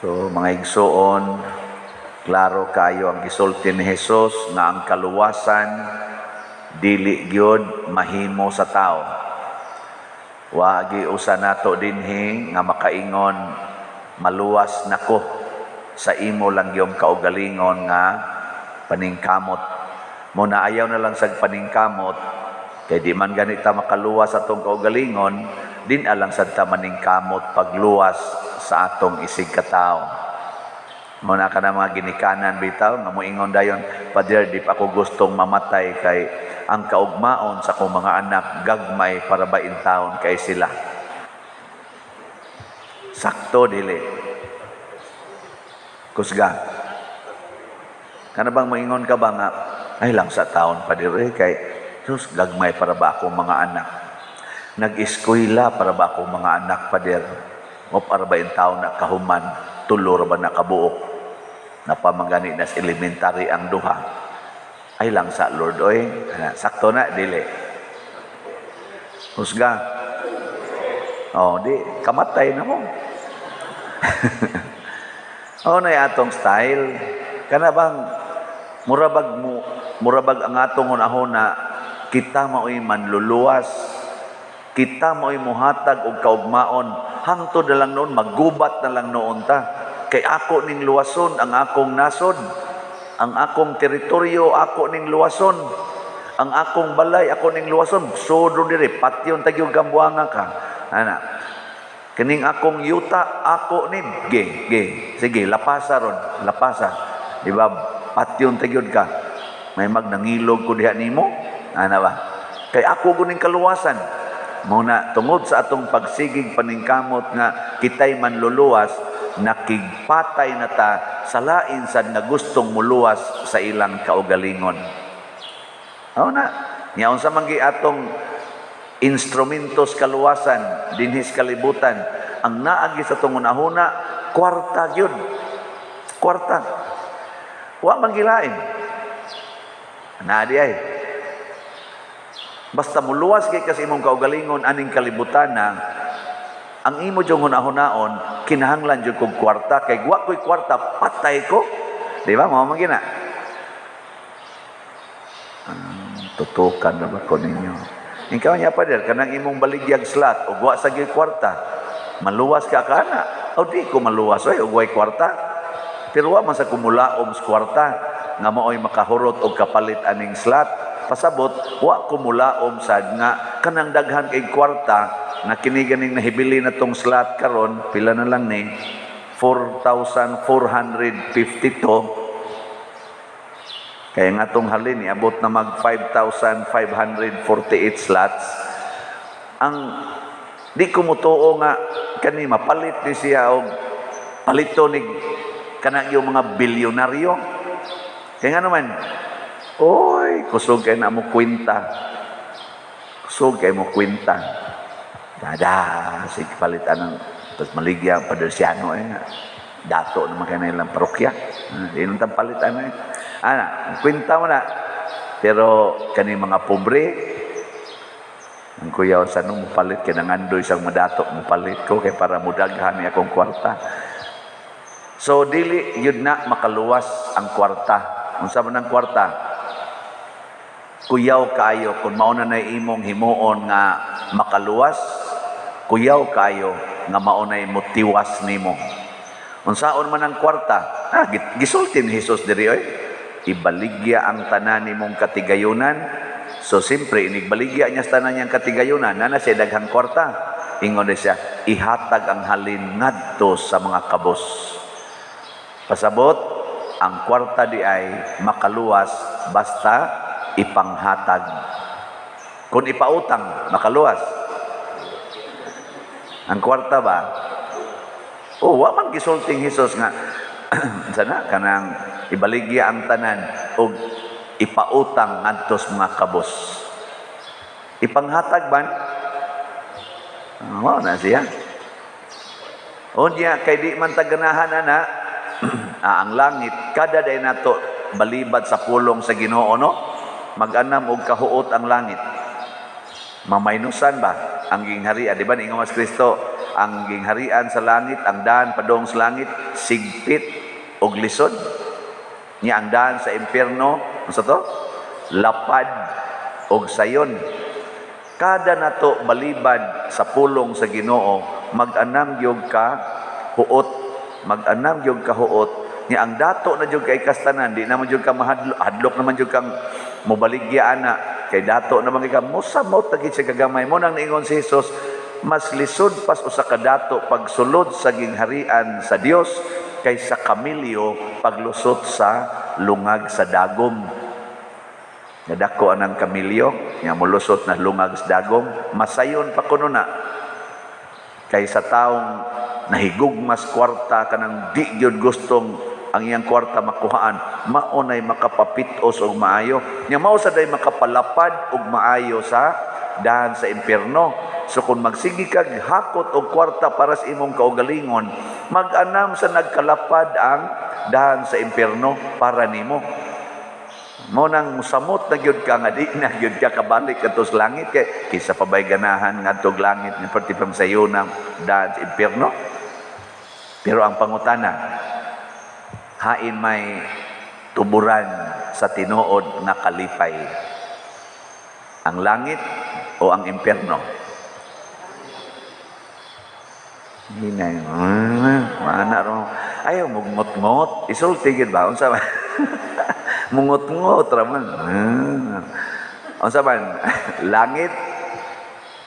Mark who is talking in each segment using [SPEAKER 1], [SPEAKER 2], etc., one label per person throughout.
[SPEAKER 1] So mga igsuon, klaro kayo ang gisulti ni Jesus nga ang kaluwasan dili gyud mahimo sa tao. Wagi usa nato dinhi nga makaingon, "Maluwas nako sa imo lang yung kaugalingon nga paningkamot." Mo na ayaw na lang sa paningkamot kay di man ganita makaluwas sa atong kaugalingon, din alang sad ta maningkamot pagluwas sa atong isig katao. Mo na ka na mga ginikanan bitaw nga moingon dayon, "Pader, di pa ako gustong mamatay kay ang kaugmaon sa akong mga anak gagmay para ba intawon kay sila." Sakto, dili? Kusga. Kana bang moingon ka ba nga, "Ay lang sa taon, pader, eh, kay sus, gagmay para ba akong mga anak. Nag-eskwela para ba akong mga anak, pader. O para ba intawon na kahuman, tulo ra ba na kabuok. Napamagani na sa elementary ang duha. Ay lang sa Lord, oy." Sakto na, dili? Husga. Oh, di kamatay na mo. Oh, na atong style. Kana bang murabag mo murabag ang atong hunahuna, kita mao'y manluluwas. Kita mao'y muhatag og kaugmaon. Hangtod na lang noon, maggubat na lang noon ta. Kay ako ning luwason ang akong nasod. Ang akong teritoryo, ako ning luwason. Ang akong balay, ako ning luwason. Sodro diri, patyon tagyog Gambuanga ka. Ana. Kining akong yuta, ako ni ge, ge. Sige, lapasa ron, lapasa. Di ba? Patyon tagyod ka. May magnangilog ko diha nimo. Ana ba? Kay ako guning kaluwasan. Mao na tungod sa atong pagsigig paningkamot nga kitay manluluwas, nakigpatay na ta sa lain sad nga gustong muluwas sa ilang kaugalingon. Mao na, nya unsa man gi atong instrumentos kaluwasan dinhi sa kalibutan, ang naagi sa atong hunahuna, kwarta gyud. Kwarta. Wa man gilain. Naa di ay. Basta muluwas kay kasi imong kaugalingon aning kalibutan na ang imo jung hunahunaon, kinahanglan jud kog kwarta kay wa ko'y kwarta, patay ko. Di ba? Mao man gina. Tutukan na ba ko ninyo? Ikaw niya pa kanang imong baligyag slot ug wa sa gyud kwarta, maluwas ka kana? O di ko maluwas oy ug way kwarta. Pero wa man sa kumulaom sa kwarta nga maoy makahurot og kapalit aning slot. Pasabot, wa ko mulaom sad nga kanang daghan kay kwarta nga kini ganing nahibili na tong slot karon, pila na lang ni, 4,452. Kaya nga tong halin, iabot na mag 5,548 slots. Ang di ko mutuo nga kani mapalit ni siya og palito ni kanang yung mga bilyonaryo. Kaya nga naman, oy, kusog kay na mo kwenta. Kusog kay mo kwenta. Dada, sige palitan ng tapos maligya ang Padersiano eh. Dato naman kay ilang parokya. Ah, di nang palitan eh. Ana, kwenta mo na. Pero kani mga pobre, ang kuya sa nung mupalit kay nangandoy sang madato, mupalit ko kay para mudaghan ni akong kwarta. So dili yun na makaluwas ang kwarta. Unsa man ang kwarta? Kuyaw kaayo kung mao na imong himuon nga makaluwas, kuyaw kaayo nga mao na motiwas nimo. Unsaon man ang kwarta? Ah, gisulti ni Jesus diri oy. Ibaligya ang tanan nimong katigayunan. So siyempre inigbaligya niya sa tanan niyang katigayunan, nana siya daghang kwarta. Ingon na siya, ihatag ang halin ngadto sa mga kabos. Pasabot, ang kwarta di ay makaluwas basta ipanghatag. Kung ipautang, makaluwas. Ang kwarta ba? Oh, wa man gisulting Hesus nga sana kanang ibaligya ang tanan og ipautang ngadto sa mga kabos. Ipanghatag ban? Mao na siya. Unya kay di man taganahan ana, ang langit kada day nato balibad sa pulong sa Ginoo, no, mag-anam og kahuot ang langit, mamaynusan ba ang gingharian, di ba? Ningon mas Kristo Ang gingharian sa langit, ang daan padung sa langit, sigpit og lisod. Nya ang daan sa impyerno, unsa to? Lapad og sayon. Kada nato balibad sa pulong sa Ginoo, mag-anam gyud ka huot, mag-anam gyud ka huot. Nya ang dato na jud kay kastanan, di naman jud ka mahadlok, hadlok naman jud kang mobaligya ana kay dato naman kay ka mosamot ta gid siya kagamay. Mo nang niingon si Jesus, mas lisod pas usa ka dato pagsulod sa gingharian sa Dios kaysa kamilyo paglusot sa lungag sa dagom. Nga dako anang kamilyo nga molusot na lungag sa dagom, masayon pa kuno na kaysa taong nahigugmas kwarta, kanang di gyud gustong ang iyang kwarta makuhaan, mao nay makapapit-os og maayo. Nya mao sa day makapalapad og maayo sa dahan sa impyerno. So kung magsige kag hakot og kwarta para sa imong kaugalingon, mag-anam sa nagkalapad ang dahan sa impyerno para nimo. Mo nang musamot na gyud ka nga di na gyud ka kabalik kadto sa langit, kay kisa pa bay ganahan ngadtog langit nga perti pang sayo ng dahan sa impyerno. Pero ang pangutana, hain may tuburan sa tinuod nga kalipay? Ang langit o ang impyerno? Hinay. Mana ro. Ayaw mugngot-ngot. Isulti gid ba? Unsa man? Mungot-ngot ra man. Unsa man? Langit.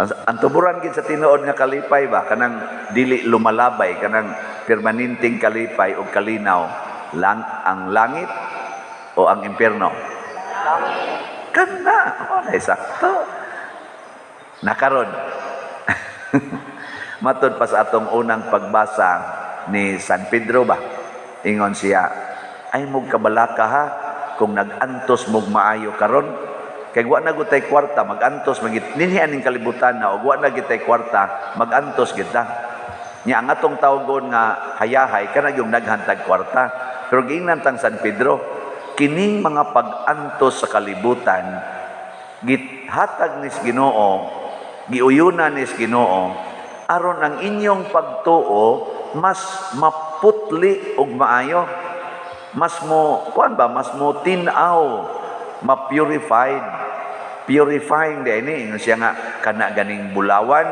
[SPEAKER 1] Ang tuburan gid sa tinuod nga kalipay ba, kanang dili lumalabay, kanang permanenteng kalipay o kalinaw, lang ang langit o ang impyerno? Kana, oh, na sakto. Nakaron. Matod pa sa atong unang pagbasa ni San Pedro ba? Ingon siya, ay mog kabalaka ha kung nag-antos mog maayo karon, kay wa na gud tay kwarta, mag-antos magit dinhi aning kalibutan na, og wa na gid tay kwarta, mag-antos gid ta. Nya ang atong tawgon nga hayahay, kana yung naghantag kwarta. Pero giingnan tang San Pedro, kining mga pag-antos sa kalibutan, githatag nis Ginoo, giuyunan nis Ginoo aron ang inyong pagtuo mas maputli og maayo, mas mo kuan ba, mas mo tin-aw, ma-purified, purifying din ni. Ingon siya nga kana ganing bulawan,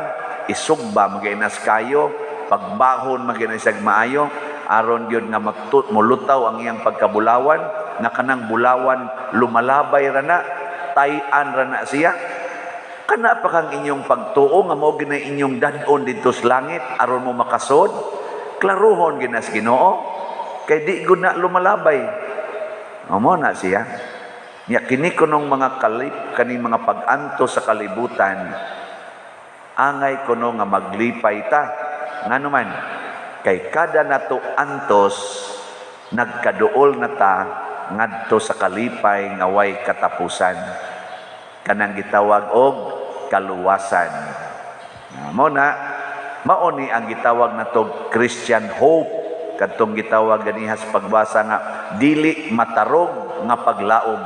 [SPEAKER 1] isugba maginas kayo, pagbahon maginas siya maayo, aron gyud nga matut mulutaw ang iyang pagkabulawan, nga kanang bulawan lumalabay ra na, tay-an ra na siya. Kana pa kang inyong pagtuo nga mao gina inyong dad-on didto sa langit aron mo makasod, klaruhon ginas Ginoo kay di gud na lumalabay. Mo na siya. Nya kini kunong mga kalip, kaning mga pag-antos sa kalibutan, angay kuno nga maglipay ta. Ngano man? Kay kada nato antos, nagkaduol na ta ngadto sa kalipay nga way katapusan, kanang gitawag og kaluwasan. Mo na mao ni ang gitawag natog Christian hope, kadtong gitawag ganiha sa pagbasa nga dili matarog nga paglaom.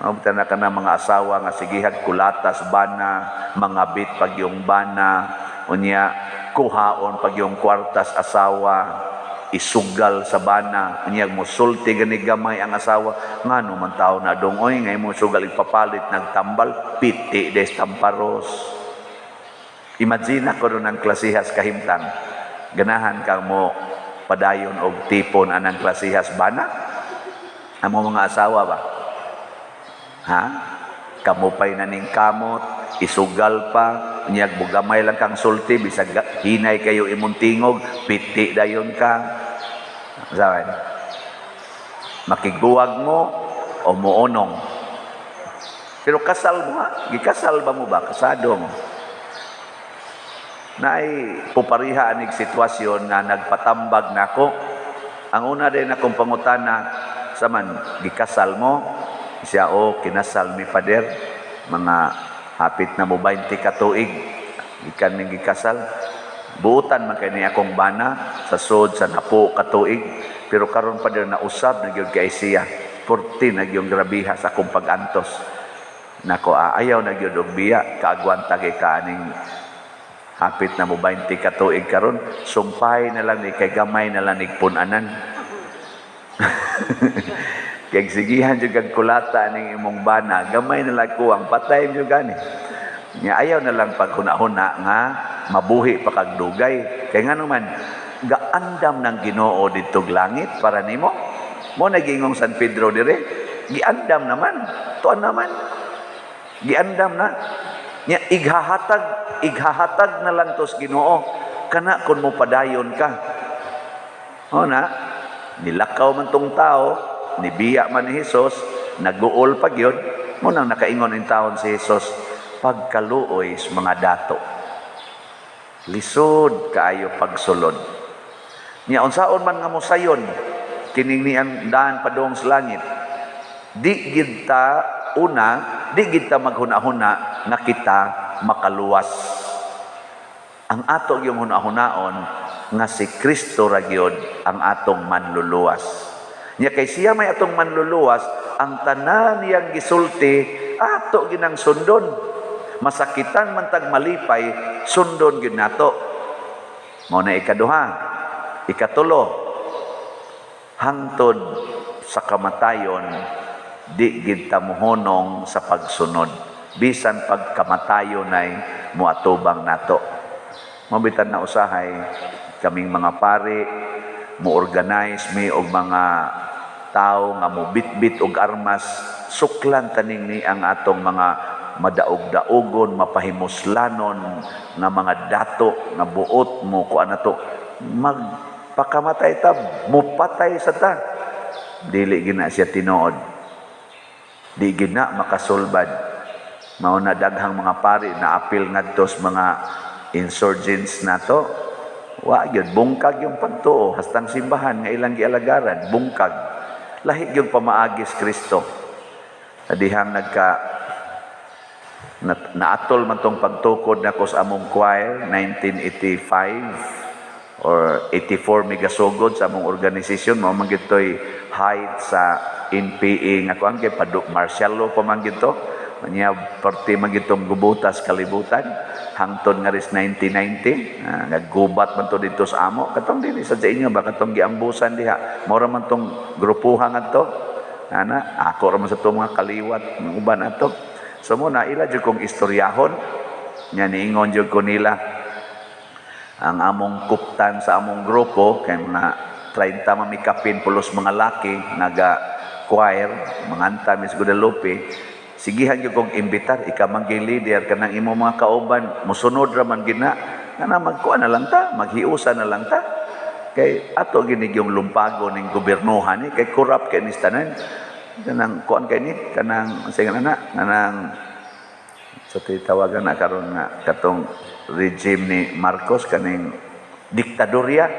[SPEAKER 1] Mao na kana mga asawa nga sigihag kulatas bana, mga bit pag yung bana, unya kuhaon pag yung kwartas asawa, isugal sa bana, unya mosulti gani gamay ang asawa, ngano man tao na dong oy, ngay mo sugal ipapalit nagtambal, piti des tamparos. Imagine ako doon ang klasihas kahimtang. Ganahan kang mo padayon og tipon anang klasihas bana? Amo mga asawa ba? Ha? Kamupay na ning kamot, isugal pa, unyag bugamay lang kang sulti, bisag hinay kayo imong tingog, piti dayon ka. Sabi, makiguwag mo o muonong. Pero kasal mo ha? Gikasal ba mo ba? Kasado mo. Naay pupariha anig sitwasyon nga nagpatambag nako. Ang una din akong pangutana, sa man gikasal mo? Siya, o kinasal mi, pader, mga hapit na mo 20 ka tuig gikan mi gikasal. Buutan man kay ni akong bana sa sod sa napo ka tuig, pero karon, pader, nausab na gyud kay siya. 40 na gyud grabiha sa akong pag-antos. Nako, ayaw na gyud og biya, kaagwanta kay ka aning Hapit na mo 20 ka tuig karon, sumpay na lang ni kay gamay na lang ni punanan. Kay sigihan jud kag kulata ning imong bana, gamay na lang kuwang patay jud gani. Nya ayaw na lang paghuna-huna nga mabuhi pa kag dugay. Kay ngano man gaandam ng Ginoo didtog langit para nimo. Mo nagingong San Pedro dire, giandam naman, tuan naman. Giandam na. Nya ighahatag, ighahatag na lang tos Ginoo kana kun mo padayon ka. O na, nilakaw man tong tao, nibiya man ni Jesus, naguol pa gyud, mo nang nakaingon in taon si Jesus, pagkaluoy sa mga dato. Lisod kaayo pagsulod. Nya unsaon man nga mosayon kining niang daan padung sa langit. Di gid ta una, di gid ta maghuna-huna nga kita makaluwas. Ang ato yung huna-hunaon nga si Kristo ra gyud ang atong manluluwas. Nya kay siya may atong manluluwas, ang tanan niyang gisulti ato ginang sundon. Masakitan man tag malipay, sundon gyud nato. Mao na ikaduha. Ikatulo, hangtod sa kamatayon, di gid ta mohunong sa pagsunod. Bisan pagkamatayon ay muatubang nato. Mabitan na usahay kaming mga pari mo-organize mi og mga tao nga mo bitbit og armas, suklan taning ni ang atong mga madaog-daogon, mapahimuslanon nga mga dato nga buot mo kuan nato, magpakamatay ta, mupatay sa ta, dili gina siya tinuod, di gina makasulbad. Mao na daghang mga pari na apil ngadto sa mga insurgents nato. Wa gyud, bungkag yung pagtuo, hastang simbahan nga ilang gialagaran bungkag. Lahi gyud pamaagis Kristo. Dihang nagka na, naatol man tong pagtukod nako sa among choir 1985 or 84, megasugod sa among organisasyon. Mao man gid toy height sa NPA nga kuan, kay padu martial law pa man gid to nya, parte man gid tong gubutas kalibutan hangtod nga ris 1990. Naggubat man to didto sa amo, katong dinhi sa inyo ba, katong giambusan diha, mao ra man tong grupuha ngadto ana. Ako ra man sa tong mga kaliwat ng uban ato. So mo na ila jud kong istoryahon nya, niingon jud ko nila ang among kuptan sa among grupo, kay mga 30 mamikapin pulos mga laki naga choir, manganta Miss Guadalupe. Sigihan gyud kong imbitar, ika man gyud leader, kanang imo mga kauban mosunod ra man gina kana, magkuan na lang ta, maghiusa na lang ta, kay ato gini yung lumpago ning gobernohan ni, kay corrupt kay ni tanan, kanang kuan kay ni, kanang sige na, kanang sa titawagan na karon nga katong regime ni Marcos, kaning diktadorya,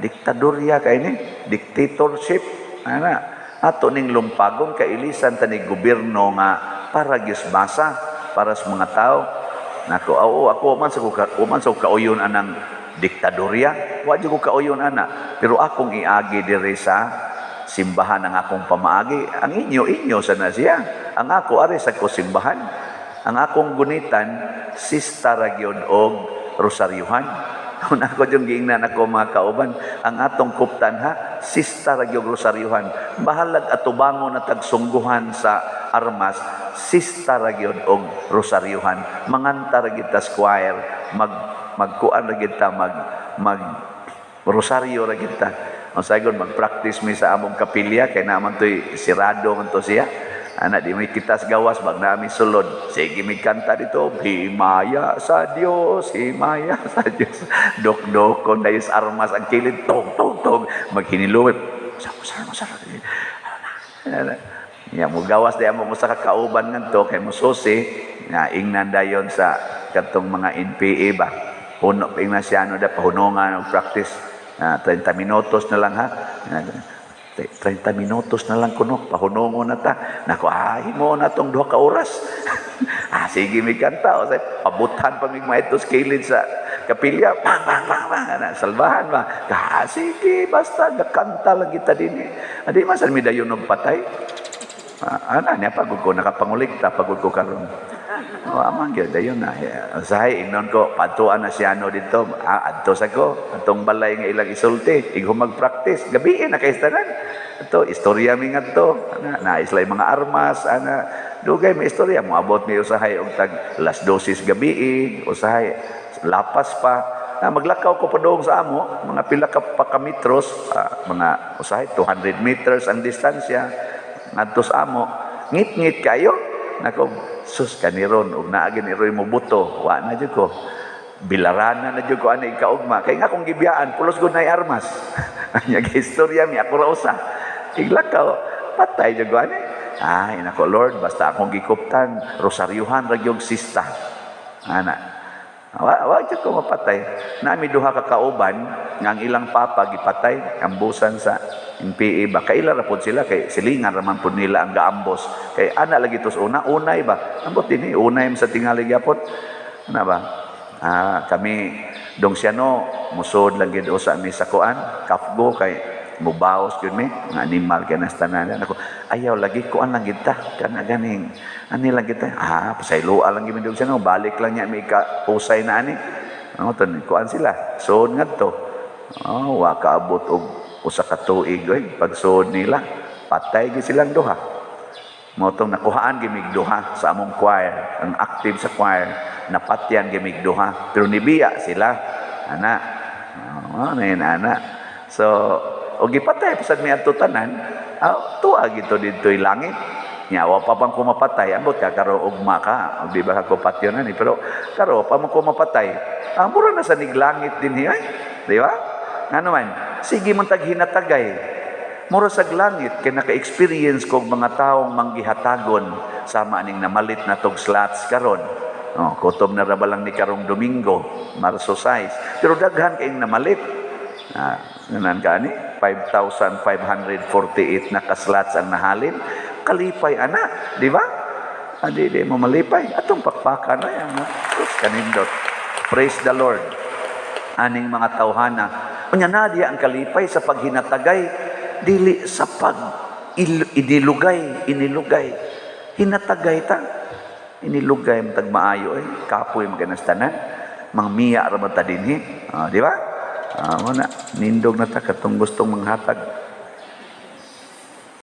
[SPEAKER 1] diktadorya kay ni, dictatorship ana. Ato ning lumpagon kay ilisan ta ni gobyerno nga para gyud masa, para sa mga tao. Nako, oo, ako man sa ko kauyon anang diktadorya, wa jud ko kauyon ana, pero akong iagi diri sa simbahan ang akong pamaagi. Ang inyo, inyo sa na siya. Ang ako ari sa ko simbahan. Ang akong gunitan, sista ra gyud og rosaryuhan. Una ko yung giingnan ako mga kauban, ang atong kuptan ha, sista ra gyud rosaryuhan. Bahalag atubangon na tagsungguhan sa armas, sista ra gyud og rosaryuhan. Manganta ra gyud ta sa choir, magkuan ra gyud ta, mag mag rosaryo ra gyud ta. Ang sagon mag-practice mi sa among kapilya kay naman to'y sirado man to siya. Ana, di may kita sa gawas bag nami sulod. Sige mi kanta dito, "Himaya sa Dios, himaya sa Dios." Dok-dok kon dayos armas ang kilid, tog tog tog, maghiniluwit. Sa sa sa. Ya mo gawas di amo mo sa kakauban ngadto kay mususi nga ingnan dayon sa katong mga NPA ba. Huno ingnan siya ano da pahunongan og practice. 30 minutos na lang ha. 30 minutos na lang kuno, pahunongon na ta. Nako, himo na tong 2 ka oras. Sige mi kanta o say pabuthan pa mig maetos kilid sa kapilya. Pang pang pang pang ana, salbahan ba. Ka sige, basta gakanta lang kita dinhi. Adi man sad mi dayon og patay. Ana niya pagod ko nakapangulikta pagod ko karon. Wa man gyud, dayon na. Usahay ingnon ko, patuan na siya no dito, ah, adto sa ko, atong balay nga ilang isulti, igo mag-practice, gabi na kay tanan. Ato istorya mi ngadto, ana na isla mga armas, ana dugay may istorya, moabot mi usahay og tag las 12 gabi, usahay lapas pa. Na maglakaw ko padung sa amo, mga pila ka pa ka metros, mga usahay 200 meters ang distansya ngadto sa amo. Ngit-ngit kayo. Nako, sus kaniron og naa gani roy mo buto, wa na jud ko. Bilarana na jud ko ani kaugma. Kay nga akong gibiyaan, pulos gud nay armas. Anya istorya mi ako ra usa. Iglakaw, patay jud ko ani. Ay, nako Lord, basta akong gikuptan, rosaryuhan ra gyud sista. Ana. Wa jud ko mapatay. Nami duha ka kauban nga ang ilang papa gipatay, ambusan sa NPA ba. Kaila ra pod sila kay silingan ra man pod nila ang gaambos. Kay ana lagi tos una, unay ba. Ambot dinhi unay man sa tingali gyapon. Ana ba? Ah, kami dong siya no, musod lang gid usa mi sa kuan, kafgo kay mubaos gyud mi, nga animal kay nas tanan. Ako, ayaw lagi kuan lang gid ta, kana ganing ani lang gid ta. Ah, pasayloa lang gid mi dong siya no, balik lang niya mi ka usay na ani. Ano to, kuan sila, suod ngadto. Oh, wa kaabot og usa ka tuig oy, pagsuod nila, patay gid silang duha. Mao tong nakuhaan gimig duha sa among choir, ang active sa choir, napatyan gimig duha, pero nibiya sila. Ana. Oh, na yun, ana. So, og gipatay pasad mi adto tanan, tuwa gito didto'y langit. Nya wa pa pang kumapatay, ambot ka karo ugma ka, og di ba ka patyon ani, pero karo pa mo kumapatay. Mura na sa niglangit dinhi ay. Di ba? Ngano man, sige man tag hinatagay. Mura sa langit kay naka-experience kog mga taong manggihatagon sama aning namalit na tog slots karon. Oh, kutob na ra ba lang ni karong Domingo, Marso 6. Pero daghan kayong namalit. Ah, nganan ka ani? 5,548 na ka-slots ang nahalin. Kalipay ana, di ba? Adi di mo malipay. Atong pakpakan na yan. Ha? Sus, kanindot. Praise the Lord. Aning mga tawhana. Unya na diya ang kalipay sa paghinatagay, dili sa pag idilugay, inilugay. Hinatagay ta. Inilugay mo tag maayo eh. Kapoy maganas tanan. Mangmiya ra man ta dinhi. Ah, di ba? Ah, mo na nindog na ta katong gustong manghatag.